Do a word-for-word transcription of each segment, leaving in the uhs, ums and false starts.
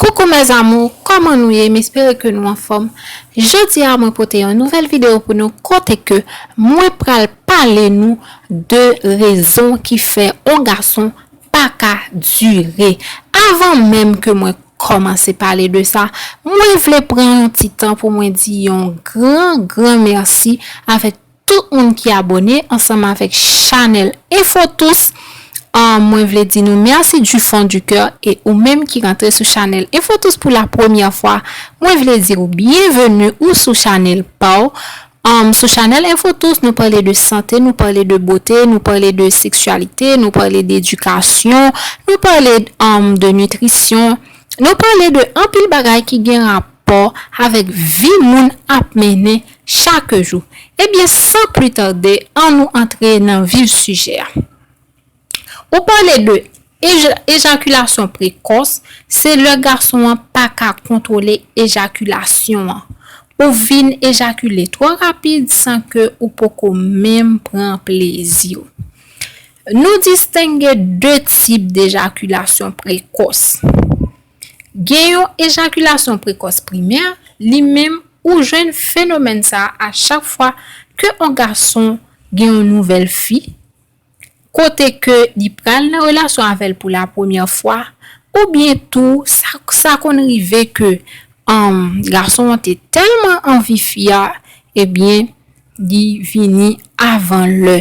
Coucou mes amours, kòman nou ye? M espere ke nou anfòm. Jodi a, mwen pote yon nouvèl videyo pou nou, kote ke mwen pral pale nou de rezon ki fè yon gason pa ka dire. Avan menm ke mwen kòmanse pale de sa, mwen vle pran yon ti tan pou mwen di yon gran, gran mèsi avèk tout moun ki abòne ansanm avèk chanèl Infotous. Ah, mwen vle di nou mèsi du fond du cœur, e ou menm ki rantre sou chanèl Infotous pou la premyè fwa, mwen vle di ou byenveni ou sou chanèl pa w. Um, sou chanèl Infotous, nou pale de sante, nou pale de bote, nou pale de seksyalite, nou pale de edikasyon, nou pale, um, de nitrisyon, nou pale de anpil bagay ki gen rapò avèk vi moun ap mennen chak jou. Ebyen, san pli tande, ann nou antre nan vif sijè a. Ou pale de eja-, ejakilasyon prekòs, se lè gason an pa ka kontwole ejakilasyon an. Ou vin ejakile twò rapid san ke ou poko menm pran plezi w. Nou distenge de tip dejakilasyon prekòs. Gen yon ejakilasyon prekòs primè, li menm ou jwenn fenomèn sa a chak fwa ke yon gason gen yon nouvèl fi, kote ke li pral nan relasyon avè l pou la premyè fwa, oubyen tou, sa, sa konn rive ke, um, gason an te tèlman anvi fi a, ebyen, li vini avan lè.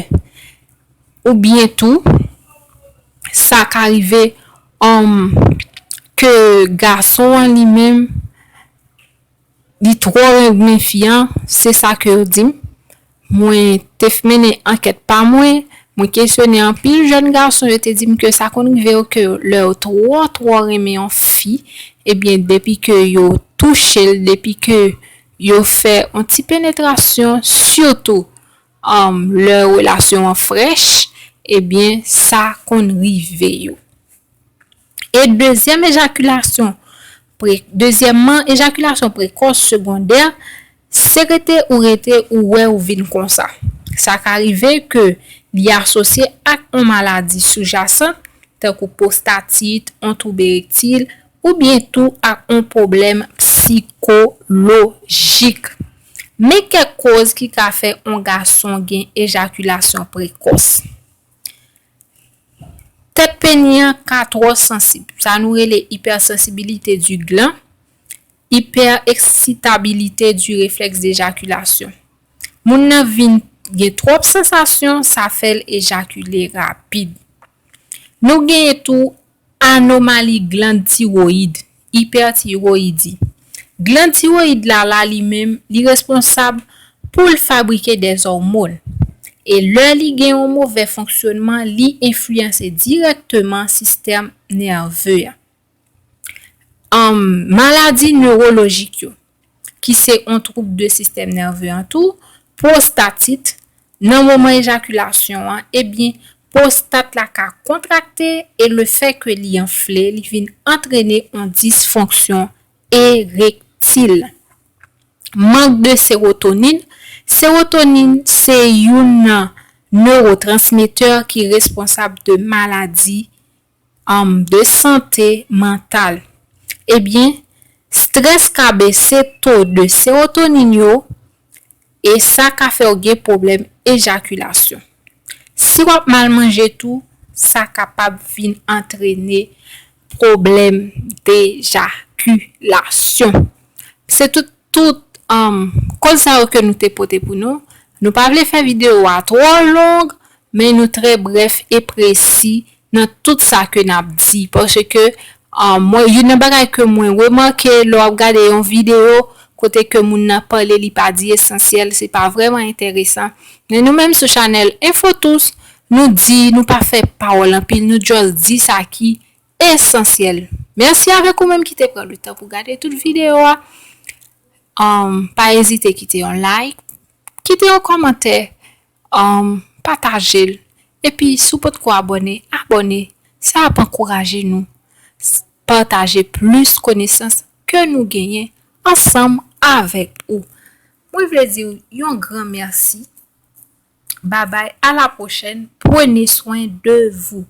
Oubyen tou, sa ka rive, um, ke gason an li menm, li twò renmen fi an, se sa ke yo di m. Mwen te f-, mennen ankèt pa mwen, mwen kesyone anpil jèn gason, yo te di m ke sa konn rive yo ke lè yo twò, twò renmen yon fi, ebyen, depi ke yo touche l, depi ke yo fè yon ti penetrasyon, sitou, um, lè relasyon an frèch, ebyen, sa konn rive yo. E dezyèm ejakilasyon pre-, dezyèmman, ejakilasyon prekòs segondè, se rete ou rete ou wè ou vin konsa. Sa ka rive ke li asosye ak yon maladi soujasan, tankou pwostatit, yon twoub erektil, oubyen tou ak yon pwoblèm sikolojik. Men kèk koz ki ka fè yon gason gen ejakilasyon prekòs. Tèt peni an ka twò sansib. Sa nou rele hypersensibilité du gland, hypereksitabilité du réflexe d'éjaculation. Moun nan vin gen twòp sansasyon, sa fè l ejakile rapid. Nou genyen tou anomali glann tiwoyid, hyperthyroïdie. Glann tiwoyid la, la li menm, li responsab pou l fabrike dè òmòn. E lè li gen yon movè fonksyònman, li enfliyanse dirèkteman sistèm nève a. Ann, maladi newolojik yo, ki se yon twoub de sistèm nève an tou, pwostatit, nan moman ejakilasyon an, ebyen, pwostat la ka kontrakte e lefètke li anfle, li vin antrene yon disfonksyon erektil. Mank de sewotonin. Sewotonin se youn nan newotransmetè ki responsab de maladi, um, de sante mantal. Ebyen, strès ka bese to de sewotonin yo, e sa ka fè w gen pwoblèm ejakilasyon. Si w ap mal manje tou, sa kapab vin antrene pwoblèm dejakilasyon. Se tout, tout, um, koz sa yo ke nou te pote pou nou. Nou pa vle fè videyo a twò long, men nou trè brèf e presi nan tout sa ke n ap di. Paske, um, mwen, youn nan bagay ke mwen remake lè w ap gade yon videyo kote ke moun nan pale, li pa di esansyèl, se pa vrèman enteresan. Men nou menm sou chanèl Infotous, nou di, nou pa fè pawòl anpil, nou just di sa ki esansyèl. Mèsi avèk ou menm ki te pran letan pou gade tout videyo a. Um, pa ezite kite yon like, kite yon kòmantè, um, pataje l. Epi, si w potko abòne, abòne. Sa ap ankouraje nou s-, pataje plis konesans ke nou genyen ansanm avèk ou. Mwen vle di w yon gran mèsi. Babay, à la prochaine. Prenez soin de vous.